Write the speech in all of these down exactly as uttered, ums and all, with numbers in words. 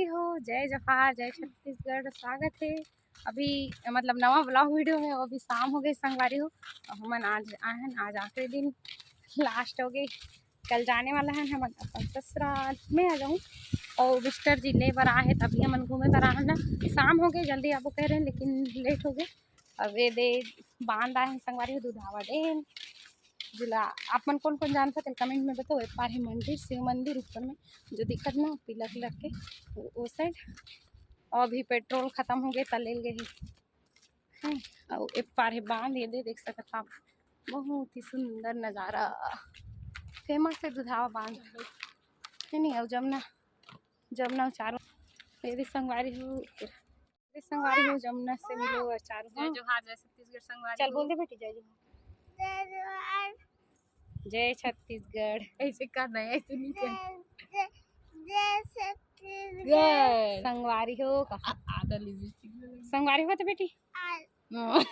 हो, जय जोहार, जय छत्तीसगढ़, स्वागत है अभी, मतलब, नवा vlog video में। अभी शाम हो गई संगवारी हो, और हमन आज आए हैं, आज आखिरी दिन, लास्ट हो गई। कल जाने वाला है हमन अपन ससुराल में आ जाऊँ, और बिस्तर जी ले बर आए हैं, तभी हमन घूमे बर आए हैं ना। शाम हो गई, जल्दी आबो कह रहे हैं, लेकिन लेट हो गए। अब ये दे बांध आए हैं संगवारी हो, दुधावा डेम। जिला आप मन कौन कौन जानता, तेल कमेंट में बताओ। एक पार है मंदिर, शिव मंदिर ऊपर में जो दिखत ना पीला कलर के, वो, वो साइड। और अभी पेट्रोल खत्म हो गए, त ले गए हैं। और एक पार है बांध, ये दे देख सकत आप, बहुत ही सुंदर नज़ारा। फेमस है दुधावा बांध, है नहीं? और जमुना, जमुना चारों, ये दे संगवारी हो, ये संगवारी हो, जमुना से मिलो चारों। जय जोहार, जय छत्तीसगढ़ संगवारी चल हो। बोल दे बेटी, जय जोहार। जय जोहार। जय छत्तीसगढ़। ऐसे करना है, ऐसे नहीं करना। जय, जय, जय छत्तीसगढ़। संगवारी हो का? आ-, आधा लिपस्टिक में लगी। संगवारी हो तो बेटी? आ- हाँ।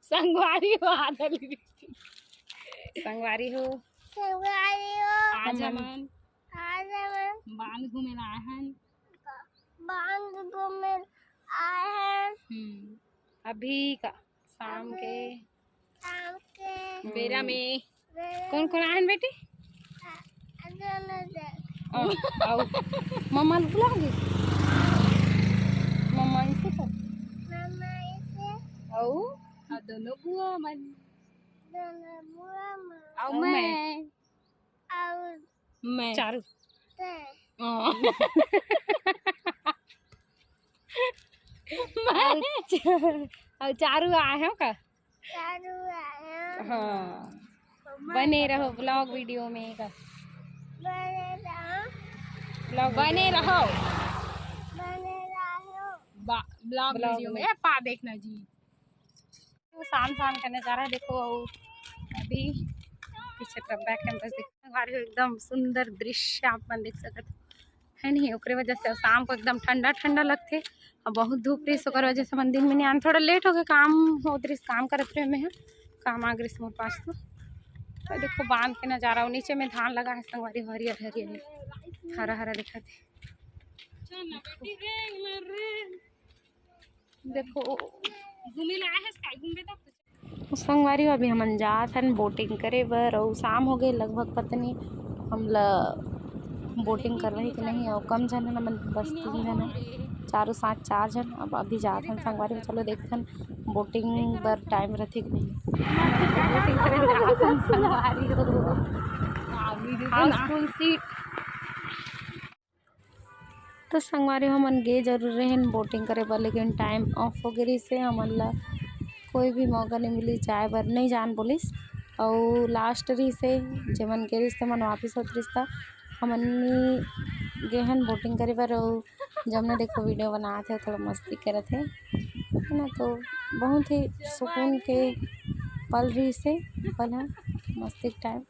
संगवारी हो, आधा लिपस्टिक। संगवारी हो। संगवारी हो। आज हमन हमन आज हमन बांध घूमे ला आए हन। बांध घूमे आए हन। हम्म, अभी का शाम के शाम के बेरा में। बेरा कौन कौन आए हन बेटी? आ, दोनों जन। ओ, आओ। मम्मा ल बुला दे। मम्मा इसे कर। मम्मा इसे। आओ। आ दोनों बुआ मन। दोनों बुआ मन। आओ आओ मैं। मैं। और मैं। चारू। ते। हाँ। मैं। और च-, और चारू आए हो का? चारू आए हो। हाँ। तो मैं बने रहो vlog video में का। बने रहो। Vlog बने video में। रहो। बने रहो। बा-, vlog vlog video में। में। ए, पा देखना जी। शाम शाम का नज़ारा देखो, अउ अभी पीछे तरफ बैक कैमरा देखो, एकदम सुंदर दृश्य आप मन देख सकत है नहीं। ओकरे वजह से शाम को एकदम ठंडा ठंडा लगथे, और बहुत धूप रही, ओकर वजह से मन दिन में नहीं आन, थोड़ा लेट हो गए, काम होत रही, काम करत रहे मैं, काम आ गए मोर पास। तो, तो देखो बांध के नज़ारा, और नीचे में धान लगा है संगवारी, हरियर हरियर हरा हरा दिखत है। देखो। घूमे ला आए हस काय? घूमबे तब तो। संगवारी हो, अभी हमन जात हन बोटिंग करे बर, अउ शाम हो गए लगभग, पता नहीं हमला बोटिंग करवाही कि नहीं। अउ कम झन हन, हमन बस तीन झन हन, चारों साथ चार झन। अब अभी जात हन संगवारी हो, चलो देखथन बोटिंग बर टाइम रथे कि नहीं। बोटिंग करे ला जात हन संगवारी हो। हाउसफुल सीट। तो संगवारी हो, हमन गे जरूर रहेन बोटिंग करे बर, लेकिन टाइम ऑफ हो गे रिहिस हे, हमन ला कोई भी मौका नहीं मिलिस जाए बर, नहीं जान बोलिस। अउ लास्ट रिहिस हे, जेमन गे रिहिस तेमन वापिस होत रिहिस, त हमन गे हन बोटिंग करे बर। अउ जमुना देखो वीडियो बनात हे, थोड़ा मस्ती करत हे, है ना। तो बहुत ही सुकून के पल रिहिस हे, पल ह मस्ती के टाइम।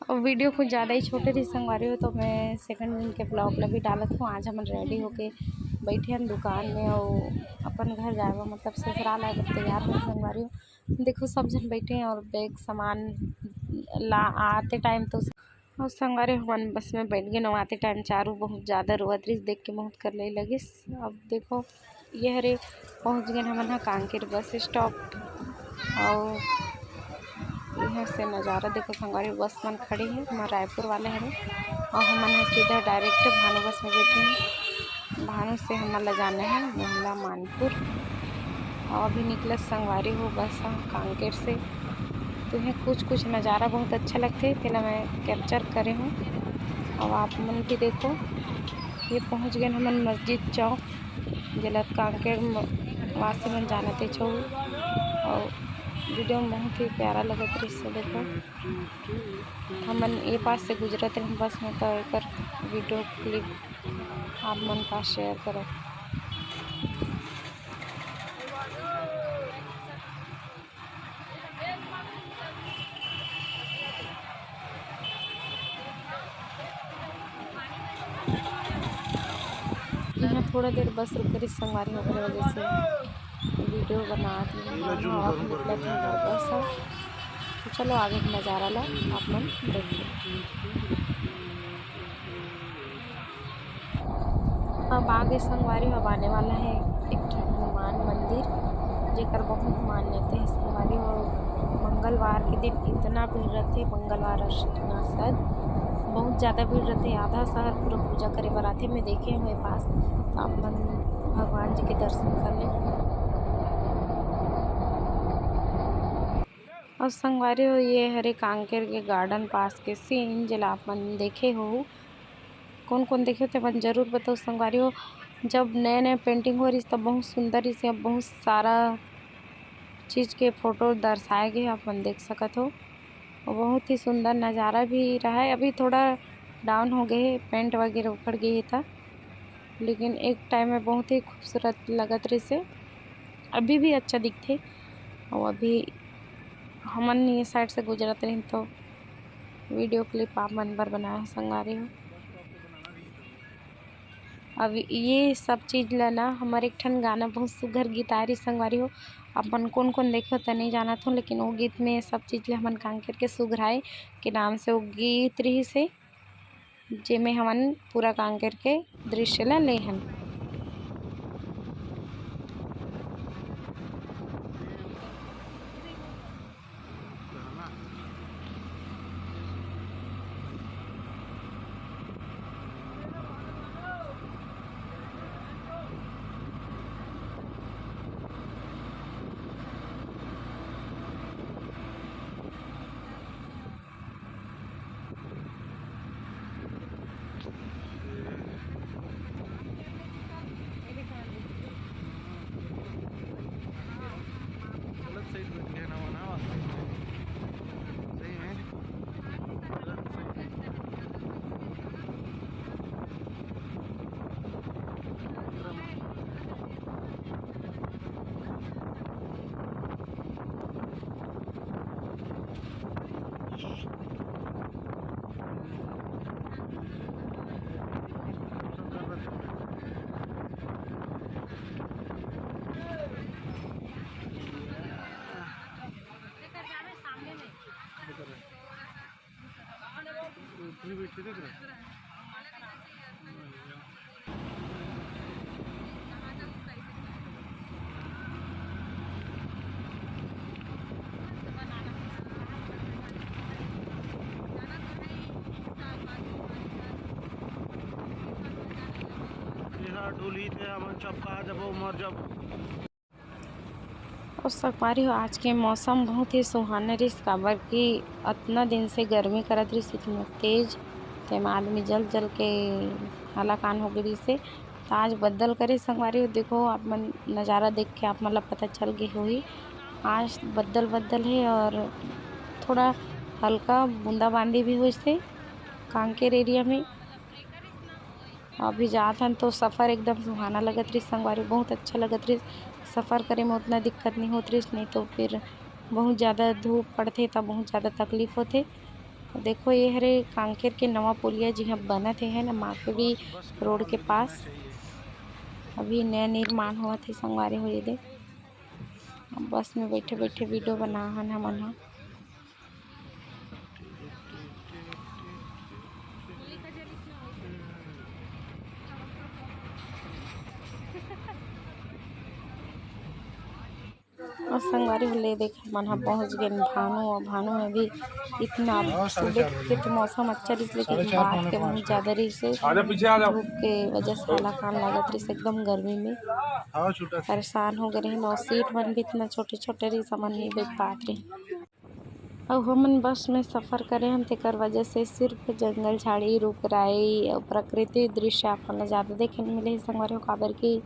अब वीडियो कुछ ज़्यादा ही छोटे रही संगवारी हो, तो मैं सेकंड दिन के ब्लॉग ला भी डालत हूँ। आज हमन रेडी होके बैठे हन दुकान में, और अपन घर जाए बर, मतलब ससुराल आए बर तैयार हन संगवारी हो। देखो सब झन बैठे हैं और बैग सामान ला आते टाइम तो और संगवारी हो, हमन बस में बैठ गेन, आते टाइम चारू बहुत ज़्यादा रोवत रहिस, देख के बहुत करलई लगिस। अब देखो, ये हरे पहुँच गेन हमन ह कांकेर बस स्टॉप, और यहाँ से नज़ारा देखो संगवारी, बस मन खड़े हे, हमर रायपुर वाले हरे, और हमन ह सीधा डायरेक्ट भानु बस में बैठे हैं। भानु से हमन ला जाना है मोहला मानपुर, और अभी निकलत संगवारी हो बस ह कांकेर से। तुम्हें कुछ कुछ नज़ारा बहुत अच्छा लगथे, तेला मैं कैप्चर करे हूँ। अब आप मन भी देखो, ये पहुँच गए हमन मस्जिद चौक, जेला कांकेर म-, वासी मन जानत हे छऊ। और वीडियो में बहुत ही प्यारा लगत रहिस, देखो हमन ए पास से गुजरत रहे बस में, तो एकर वीडियो क्लिप आप मन पास शेयर करत। यहाँ थोड़ा देर बस रुक रही संगवारी हो, ओकरे वजह से वीडियो बनात हूँ, हाँ, आप निकलत हूँ घर से। तो चलो आगे के नज़ारा ला आप मन देख लो। अब आगे संगवारी हो, अब आने वाला है एक ठन हनुमान मंदिर, जेकर बहुत मान्यता है संगवारी हो। मंगलवार के दिन इतना भीड़ रहते, मंगलवार और शुक्रवार शायद बहुत ज़्यादा भीड़ रहते, आधा शहर पूरा पूजा करे बर आथे। मैं देखे हूँ ये पास, तो आप मन भगवान जी के दर्शन कर ले। और संगवारी हो, ये हरे कांकेर के गार्डन पास के सीन, जेला आप मन देखे हो। कौन कौन देखे हो, ते मन जरूर बताओ संगवारी हो। जब नए नए पेंटिंग हो रही, तब बहुत सुंदर रही, अब बहुत सारा चीज़ के फोटो दर्शाए गए, आप मन देख सकत हो। और बहुत ही सुंदर नज़ारा भी रहा है। अभी थोड़ा डाउन हो गए, पेंट वगैरह उखड़ गए था, लेकिन एक टाइम में बहुत ही खूबसूरत लगत रहिसे, अभी भी अच्छा दिखथे। और अभी हमन ये साइड से गुजरत रहिन, तो वीडियो क्लिप आप मन बर बनाए हन संगवारी हो। अब ये सब चीज़ ला ना, हमर एक ठन गाना, बहुत सुघर गीत आए रहिस संगवारी हो। आप मन कोन कोन देखे हो त नहीं जानत हो, लेकिन वो गीत में सब चीज़ ला हमन कांकेर के सुघराए के नाम से वो गीत रहिसे, जेमे हमन पूरा कांकेर के दृश्य ला ले हन। गलत साइड बैठ गया ना, वो ना, सही में गलत साइड। एहा डोली ते हमन चपका जबो, मर जबो। अउ संगवारी हो, आज के मौसम बहुत ही सुहाना रिहिस, काबर कि अतना दिन से गर्मी करत रिहिस इतना तेज, तेमा आदमी जल जल के हलाकान हो गे रिहिस हे। त आज बदल करे संगवारी हो, देखो आप मन नज़ारा देख के आप मन ला पता चल गे होही, आज बदल बदल हे और थोड़ा हल्का बूंदाबांदी भी होइस हे कांकेर एरिया में। अभी जात हन तो सफ़र एकदम सुहाना लगत रहिस संगवारी, बहुत अच्छा लगत रहिस। सफ़र करे में उतना दिक्कत नहीं होत रहिस, नहीं तो फिर बहुत ज़्यादा धूप पड़थे त बहुत ज़्यादा तकलीफ होथे। देखो ये हरे कांकेर के नवा पुलिया जिहाँ बनत हे, है ना, माकेडी रोड के पास अभी नया निर्माण होवत हे संगवारी हो। ये दे बस में बैठे बैठे वीडियो बना हन हमन ह। अउ संगवारी हो ले देख, मन ह पहुँच गेन भानू, अउ भानू में भी इतना सुबह के तो मौसम अच्छा रहिस, लेकिन बाद के बहुत ज़्यादा रहिस हे। आजा पीछे आ जाओ। धूप के वजह से हलाकान लागत रहिस, एकदम गर्मी में आओ छोटा सा। परेशान हो गए रहिन, अउ सीट मन भी इतना छोटे छोटे रहिस, हमन नहीं बैठ पात रहिन। अउ हमन बस में सफ़र करे हन, तेकर वजह से सिर्फ जंगल, झाड़ी, रुख, राई अउ प्रकृति दृश्य आप मन ल ज़्यादा देखे ल मिले हे संगवारी हो, काबर कि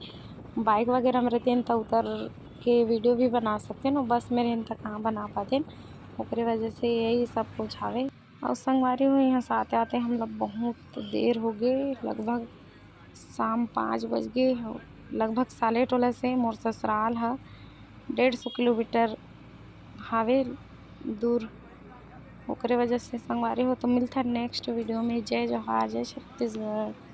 बाइक वगैरह में रहते हैं त उतर के वीडियो भी बना सकते हैं, बस में रहन त कहाँ बना पाते हैं, ओकरे वजह से यही सब कुछ हावे। अउ संगवारी हो, यहाँ से आते आते हम लोग बहुत देर हो गए, लगभग शाम पाँच बज गे हो, लगभग साले टोला से मोर ससुराल ह डेढ़ सौ किलोमीटर हावे दूर। ओकरे वजह से संगवारी हो, तो मिलता नेक्स्ट वीडियो में। जय जोहार, जय छत्तीसगढ़।